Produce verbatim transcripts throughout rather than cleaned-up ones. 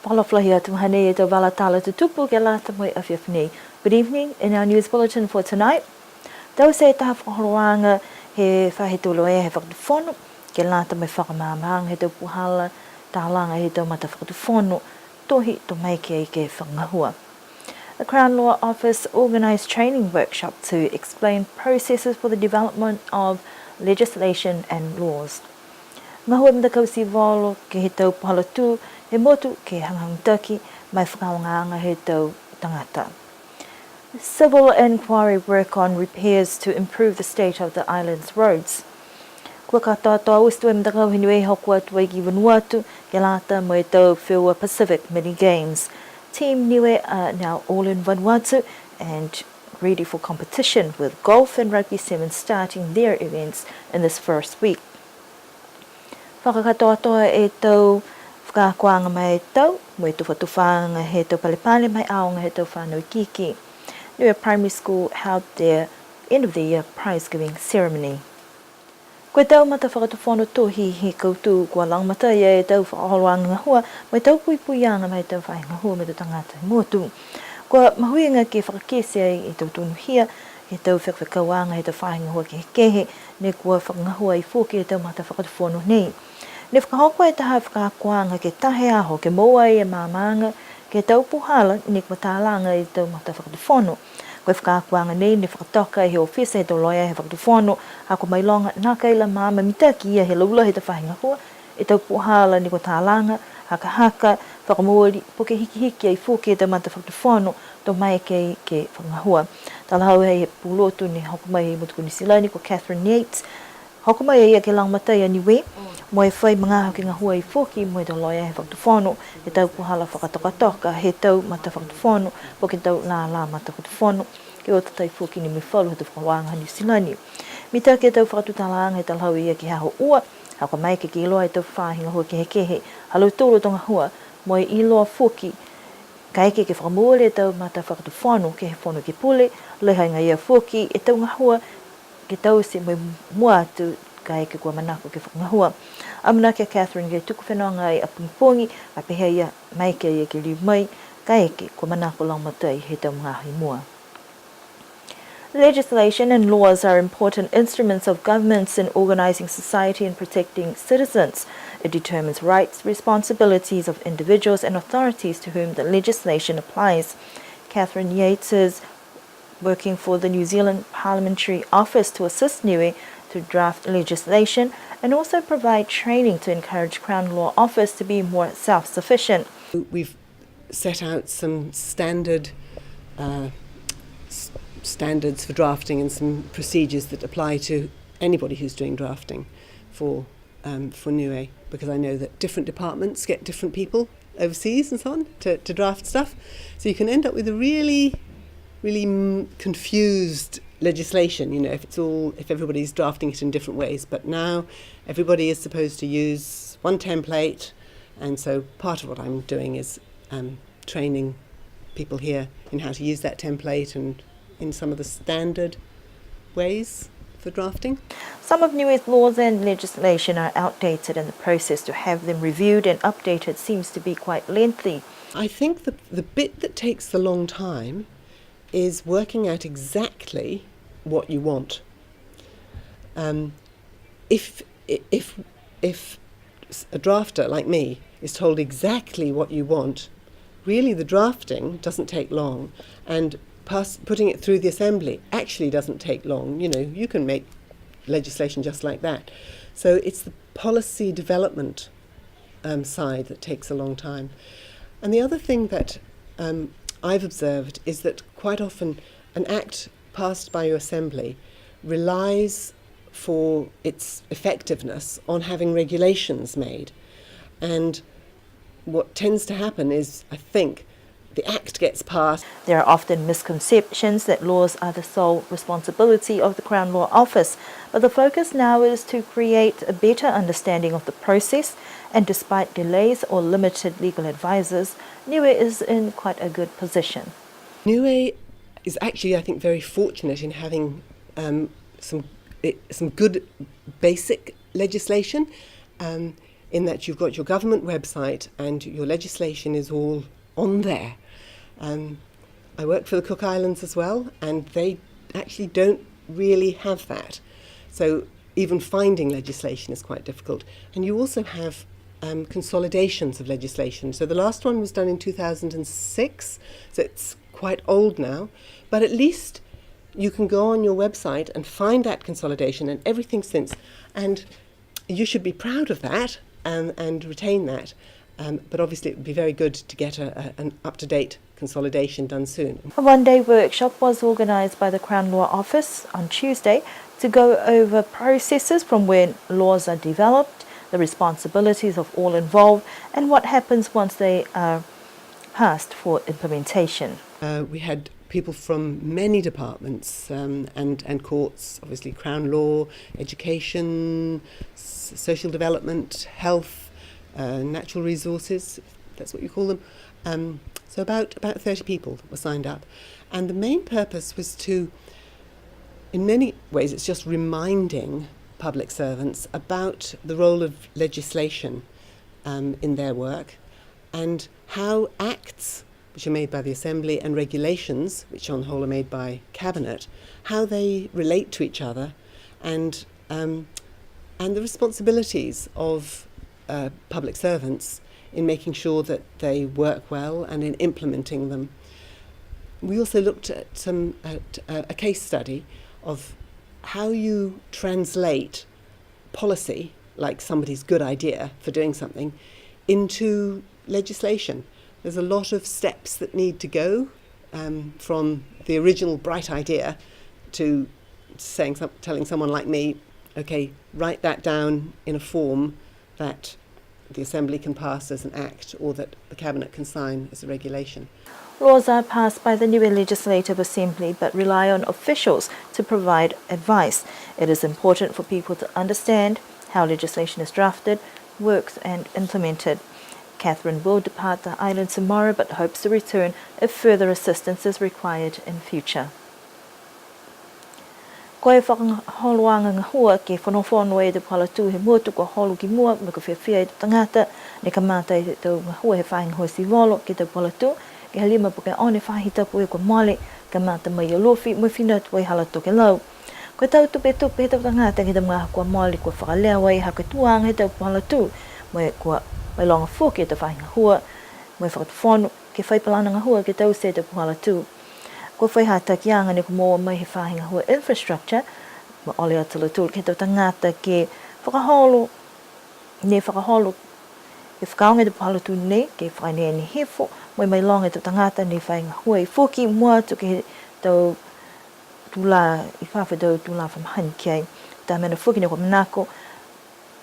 Fakaalofa lahi atu, hanei e tau vala tala tutupu ke lata mo e afiafi nei. Good evening. In our news bulletin for tonight, taute e taha fakaholoaga he faahi tau loea he fakatufono ke lata mo e fakamaamaaga he tau puhala talaga he tau matafakatufono, tohi to maeke ke fakagahua. The Crown Law Office organised training workshop to explain processes for the development of legislation and laws. Gahua e matakau sivolo ke he tau puhala tū he motu ke hagahaga mitaki mo e fakaaogaaga he tau tagata. Civil inquiry work on repairs to improve the state of the island's roads. Kua katoatoa oti e matakau he Niue hoko atu ai ki Vanuatu ke lata mo e tau feua Pacific Mini Games. Team Niue are now all in Vanuatu and ready for competition, with golf and rugby sevens starting their events in this first week. Fakakatoatoa e tau fakaakoaga ma e tau, mo e tufatufaaga he tau palepale ma e aoga he tau fanau ikiiki. Niue Primary School held their end of the year prize giving ceremony. Ko e tau matafakatufono tohi he kautū kua lagomatai e tau fakaholoaga gahua, mo e tau puipuiaga ma e tau faahi gahua mo e tau tagata he motu. Kua mahuiga ke fakakite ai e tau tonuhia he tau fekafekauaga he tau faahi gahua kehekehe, ne kua fakagahua ai foki e tau matafakatufono nei. Ne fakahoko e taha fakaakoaga ke taha e aho ke moua ai e maamaaga ke he tau puhala ne kua talaga e tau matafakatufono. Ko e fakaakoaga nei ne fakatoka he ofisa he tau loea he fakatufono, ha kua mailoga nākai la maama mitaki ia he laulahi he tau faahi gahua e tau puhala ne kua talaga, hakahaka, fakamooli, po ke hikihiki ai foki e tau matafakatufono to maeke ke fakagahua. Talahau he pulotu ne hoko mai he motu ko Niu Silani ko Catherine Yates, hoko mai a ia ke lagomatai a Niue, mo e fai magaaho ke gahua ai foki mo e tau loea he fakatufono, he tau puhala fakatokatoka he tau matafakatufono, po ke tau lālā matafakatufono, ke o tatai foki ni mo e falu he tau fakaholoaga ha Niu Silani. Mitaki e tau fakatutalaaga he talahau a ia ke he aho ua, ha kua maeke ke iloa e tau faahi gahua kehekehe ha lautolu a tau gahua, mo e iloa foki kaeke ke fakamooli e tau matafakatufono ke he Fono Ekepule, lahi agaia foki e tau gahua ke taute mo e mua atu kaeke kua manako ke fakagahua. Amanaki a Catherine ke tuku fenoga ai a pogipogi, ka pehē a ia maeke a ia ke liu mai kaeke kua manako lagomatai he tau magaaho i mua. Legislation and laws are important instruments of governments in organising society and protecting citizens. It determines rights, responsibilities of individuals and authorities to whom the legislation applies. Catherine Yates is working for the New Zealand Parliamentary Office to assist Niue to draft legislation and also provide training to encourage Crown Law Office to be more self-sufficient. We've set out some standard, uh, s-, standards for drafting and some procedures that apply to anybody who's doing drafting for, um, for Niue, because I know that different departments get different people overseas and so on to, to draft stuff. So you can end up with a really, really, mm, confused legislation, you know, if it's all, if everybody's drafting it in different ways. But now everybody is supposed to use one template, and so part of what I'm doing is, um, training people here in how to use that template and in some of the standard ways for drafting. Some of Niue's laws and legislation are outdated, and the process to have them reviewed and updated seems to be quite lengthy. I think the, the bit that takes the long time is working out exactly what you want. Um, if, if, if s-, a drafter like me is told exactly what you want, really the drafting doesn't take long, and pass-, putting it through the assembly actually doesn't take long. You know, you can make legislation just like that. So it's the policy development, um, side that takes a long time. And the other thing that, um, I've observed is that quite often an act passed by your assembly relies for its effectiveness on having regulations made. And what tends to happen is, I think, the act gets passed. There are often misconceptions that laws are the sole responsibility of the Crown Law Office, but the focus now is to create a better understanding of the process, and despite delays or limited legal advisors, Niue is in quite a good position. Niue is actually, I think, very fortunate in having, um, some, eh, some good basic legislation. Um, in that you've got your government website and your legislation is all on there. Um, I work for the Cook Islands as well, and they actually don't really have that. So even finding legislation is quite difficult. And you also have um, consolidations of legislation. So the last one was done in two thousand six, so it's quite old now, but at least you can go on your website and find that consolidation and everything since. And you should be proud of that and, and retain that. Um, but obviously, it would be very good to get a, a, an up to date consolidation done soon. A one-day workshop was organised by the Crown Law Office on Tuesday to go over processes from when laws are developed, the responsibilities of all involved, and what happens once they are passed for implementation. Uh, we had people from many departments, um, and, and courts, obviously Crown Law, Education, s-, Social Development, Health, uh, Natural Resources, if that's what you call them. Um, so about, about thirty people were signed up. And the main purpose was to, in many ways, it's just reminding public servants about the role of legislation, um, in their work and how acts which are made by the Assembly and regulations, which on the whole are made by Cabinet, how they relate to each other and, um, and the responsibilities of, uh, public servants in making sure that they work well and in implementing them. We also looked at some, at, uh, a case study of how you translate policy, like somebody's good idea for doing something, into legislation. There's a lot of steps that need to go, um, from the original bright idea to saying some-, telling someone like me, "Okay, write that down in a form that the Assembly can pass as an act or that the Cabinet can sign as a regulation." Laws are passed by the Niue Legislative Assembly but rely on officials to provide advice. It is important for people to understand how legislation is drafted, works and implemented. Catherine will depart the island tomorrow but hopes to return if further assistance is required in future. Ko e fakaholoaga gahua ke fonofono e tau puhala tū he motu kua holo ki mua, mo e kua fiafia e tau tagata, ne kamata e tau gahua he faahi gahua sivolo ke he tau puhala tū, ke he lima po ke ono e faahi tapu kua mole, kamata mai i Alofi, mo e fina atu ai hala Tokelau. Ko e tau tupetupe he tau tagata ke he tau magaaho kua mole kua fakaleo ai ha ko e tuaga he tau puhala tū, mo e kua mailoga foki e tau faahi gahua, mo e fakatufono, ke fai palana gahua ke taute e tau puhala tū. Kua fai hatakiaga ne kua moua mai he faahi gahua infrastructure, mo e ole atu a lautolu ke he tau tagata ke fakaholo, ne fakaholo, ke fakaaoga e tau puhala tū nei, ke fakaeneene hifo, mo e mailoga e tau tagata ne fai gahua ai foki, mua atu ke he tau tulā, i fafo he tau tulā fa mahani ki ai. Taha mena foki ne kua manako,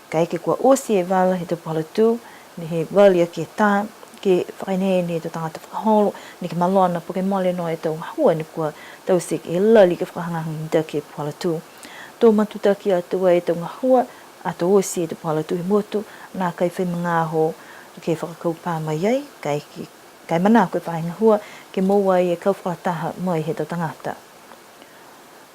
kaeke kua oti e vala he tau puhala tū, ne he vali aki e tā, ke fakaeneene e tau tagata fakaholo, neke malona po ke mole noa e tau gahua ne kua taute ke lali ke fakahagahaga mitaki e puhala tū. To matutaki atu ai e tau gahua, ato oti e tau puhala tū he motu, nākai fai magaaho ke fakakaupā mai ai, kaeke, ka e manako e faahi gahua, ke moua ai e kau fakalataha mai he tau tagata.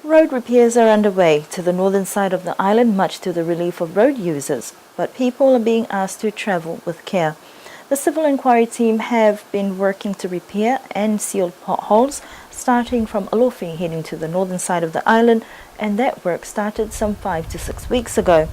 Road repairs are underway to the northern side of the island, much to the relief of road users, but people are being asked to travel with care. The Civil Inquiry team have been working to repair and seal potholes, starting from Alofi heading to the northern side of the island, and that work started some five to six weeks ago.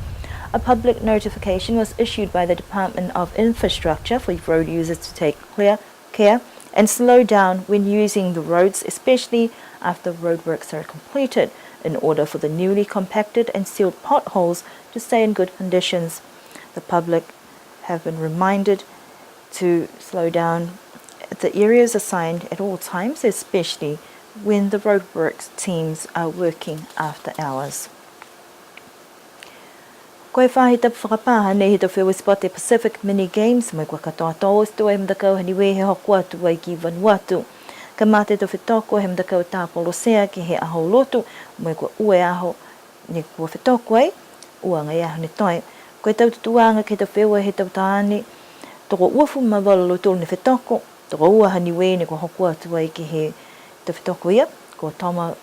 A public notification was issued by the Department of Infrastructure for road users to take clear care and slow down when using the roads, especially after roadworks are completed, in order for the newly compacted and sealed potholes to stay in good conditions. The public have been reminded to slow down at the areas assigned at all times, especially when the roadworks teams are working after hours. Ko e faahi tapu fakapā nei he tau feua sipote Pacific Mini Games, mo e kua katoatoa oti tuai e matakau ha Niue he hoko atu ai ki Vanuatu. Kamata e tau fetoko he matakau Tapolosea ke he Aho Lotu, mo e kua ua e aho ne kua fetoko ai, ua agaia e aho ne toe. Ko e tau tutūaga ke he tau feua he tau taane, tokouafulu ma valu a lautolu ne fetoko, tokoua ha Niue ne kua hoko atu ai ke he tau fetoko ia, ko Toma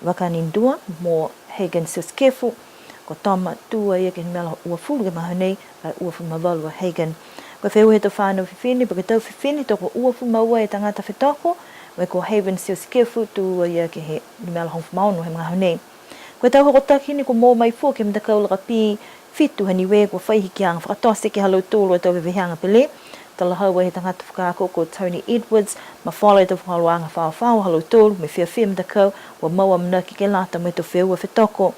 Vakanindua mo Hagen Siosikefu. Ko Toma, tū a ia ke he numela uafulu ke he magaaho nei, ka e uafulu ma valu a Hagen. Ko e feua he tau fānau fifine, po ke tau fifine, tokoua uafulu ma ua e tagata fetoko, mo e ko Haven Siosikefu, tū a ia ke he numela hogofulu ma ono he magaaho nei. Ko e tau hokotaki ni kua moua mai foki he matakau lakapī fitu ha Niue kua fai hikiaga fakatote ke he ha lautolu a tau veveheaga pele. Talahau he tagata fakaako ko Tony Edwards, mafola e tau fakaholoaga faofao ha lautolu, mo e fiafia e matakau, kua mau amanaki ke lata mo e tau feua fetoko.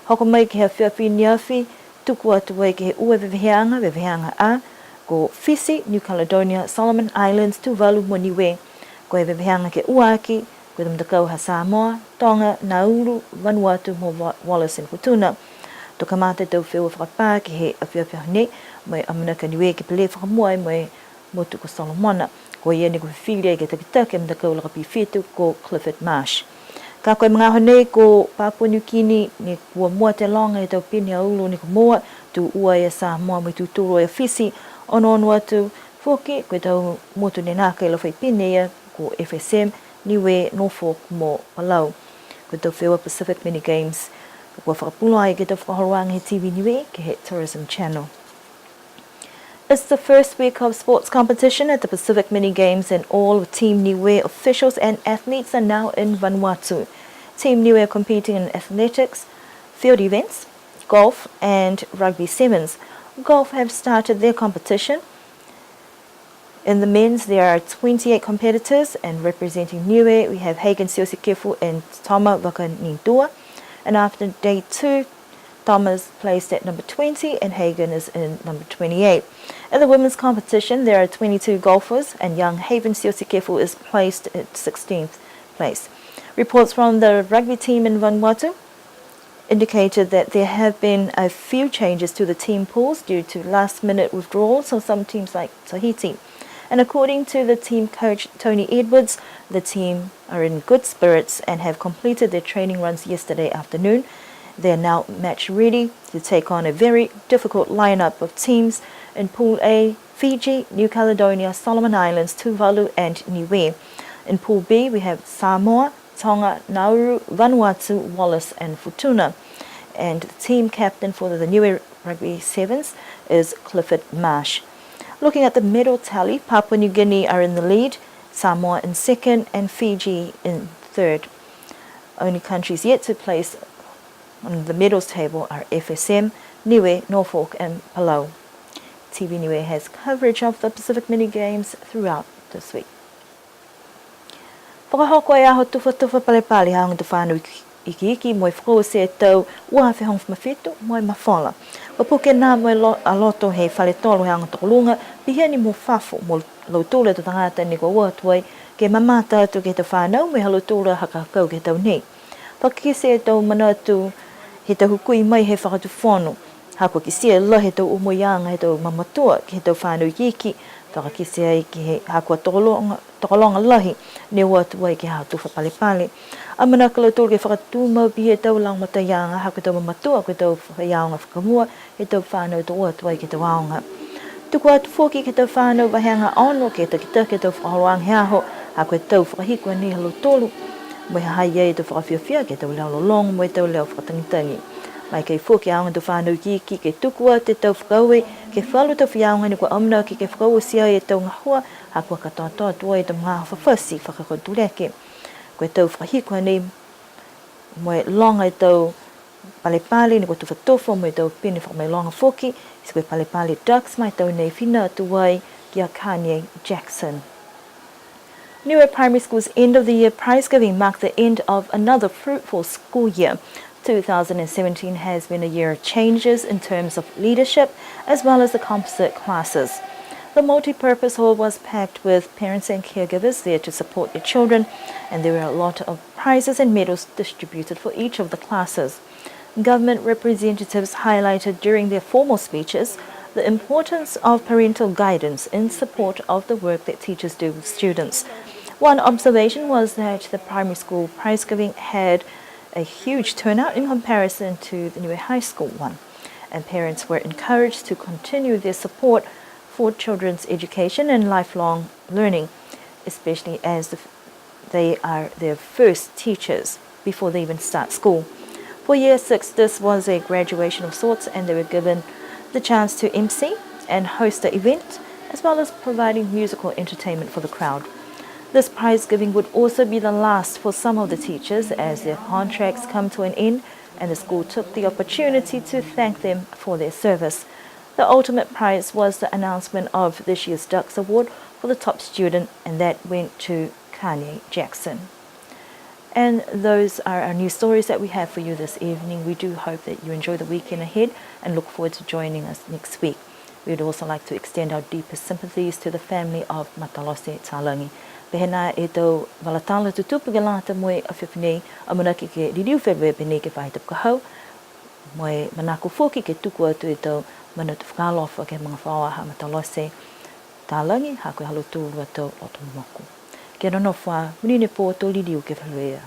Hoko mai ke he afiafi neafi, tuku atu ai ke he ua e veveheaga, veveheaga A, ko Fisi, New Caledonia, Solomon Islands, Tuvalu mo Niue. Ko e veveheaga ke ua aki, ko e tau matakau ha Samoa, Toga, Nauru, Vanuatu mo Wa-, Wallis and Futuna. To kamata e tau feua fakapā ke he afiafi nei, mo e amanaki a Niue ke pele fakamua ai mo e motu ko Solomona. Ko ia ne kua fifili ai ke takitaki e matakau lakapī fitu ko Clifford Marsh. Ka ko e magaaho nei ko Papua New Guinea ne kua mua atu e loga he tau pine auro ne kua moua, tū ua e Samoa mo e tū tolu e Fisi, onoono atu foki ko e tau motu ne nākai la fai pine ia ko F S M, Niue, Norfolk mo Palau. Ko e tau feua Pacific Mini Games, kua fakapuloa ai ke he tau fakaholoaga he T V Niue, ke he Tourism Channel. It's the first week of sports competition at the Pacific Mini Games, and all of Team Niue officials and athletes are now in Vanuatu. Team Niue are competing in athletics, field events, golf, and rugby sevens. Golf have started their competition. In the men's, there are twenty-eight competitors, and representing Niue, we have Hagen Siosikefu and Toma Vakanitua. And after day two, Thomas placed at number twenty and Hagen is in number twenty-eight. At the women's competition, there are twenty-two golfers, and young Haven Siosikefu is placed at sixteenth place. Reports from the rugby team in Vanuatu indicated that there have been a few changes to the team pools due to last-minute withdrawals of some teams like Tahiti. And according to the team coach, Tony Edwards, the team are in good spirits and have completed their training runs yesterday afternoon. They are now match ready to take on a very difficult lineup of teams in Pool A, Fiji, New Caledonia, Solomon Islands, Tuvalu and Niue. In Pool B, we have Samoa, Tonga, Nauru, Vanuatu, Wallis and Futuna. And the team captain for the Niue Rugby Sevens is Clifford Marsh. Looking at the medal tally, Papua New Guinea are in the lead, Samoa in second, and Fiji in third. Only countries yet to place on the medals table are F S M, Niue, Norfolk, and Palau. T V Niue has coverage of the Pacific Mini Games throughout this week. Fakahoko e aho tufatufa palepale he aoga tau fānau iki-, ikiiki mo e fakaoti e tau ua afe hogofulu ma fitu mo e mafola. Kua puke nā mo e lo-, a loto he fale tolo he aoga tokoluga, pihia ni mo fafo mo lautolu e tau tagata ne kua o atu ai ke mamata atu ke he tau fānau mo e ha lautolu a hakahakau ke he tau nei. Fakakite e tau manatu he tau hukui mai he fakatufono. Ha kua kitia e lahi he tau omoiaga he tau mamatua ke he tau fānau ikiiki. Fakakite ai ke he ha kua tokologa, tokologa lahi ne o atu ai ke he aho tufa palepale. Amanaki a lautolu ke fakatumau pihia e tau lagomataiaga ha ko e tau mamatua ko e tau faiaoga fakamua he tau fānau to o atu ai ke he tau aoga. Tuku atu foki ke he tau fānau vahega ono ke takitaki e tau fakaholoaga he aho, ha ko e tau fakahiku a nei ha lautolu. Mo e ha ha i ai e tau fakafiafia ke he tau leo lologo mo e tau leo fakatagitagi. Maeke foki e aoga tau fānau ikiiki ke tuku atu e tau fakaaue ke he falu tau faiaoga ne kua amanaki ke fakaoti ai e tau gahua, ha kua katoatoa atu ai e tau magaaho fafati fakakotuleke. Ko e tau fakahiku a nei mo e loga e tau palepale ne kua tufatufa mo e tau pine fakamailoga foki, ti ko e palepale Dux ma e tau nei fina atu ai ki a Kanye Jackson. Niue Primary School's end of the year prize giving marked the end of another fruitful school year. Two thousand and seventeen has been a year of changes in terms of leadership as well as the composite classes. The multi-purpose hall was packed with parents and caregivers there to support their children, and there were a lot of prizes and medals distributed for each of the classes. Government representatives highlighted during their formal speeches the importance of parental guidance in support of the work that teachers do with students. One observation was that the primary school prize giving had a huge turnout in comparison to the Niue High School one, and parents were encouraged to continue their support for children's education and lifelong learning, especially as the, they are their first teachers before they even start school. For year six, this was a graduation of sorts, and they were given the chance to M C and host the event, as well as providing musical entertainment for the crowd. This prize giving would also be the last for some of the teachers, as their contracts come to an end, and the school took the opportunity to thank them for their service. The ultimate prize was the announcement of this year's Dux Award for the top student, and that went to Kanye Jackson. And those are our news stories that we have for you this evening. We do hope that you enjoy the weekend ahead and look forward to joining us next week. We would also like to extend our deepest sympathies to the family of Matalose Talagi. Pehē nā e tau vala tala tutupu ke lata mo e afiafi nei, amanaki ke liliu feleveia pehē nei ke he faahi tapu ka hau, mo e manako foki ke tuku atu e tau manatu fakaalofa ke he magafaoa ha Matalose Talagi, ha ko e ha lautolu a tau loto momoko. Kia nonofo ā, monuina e pō, to liliu ke feleveia.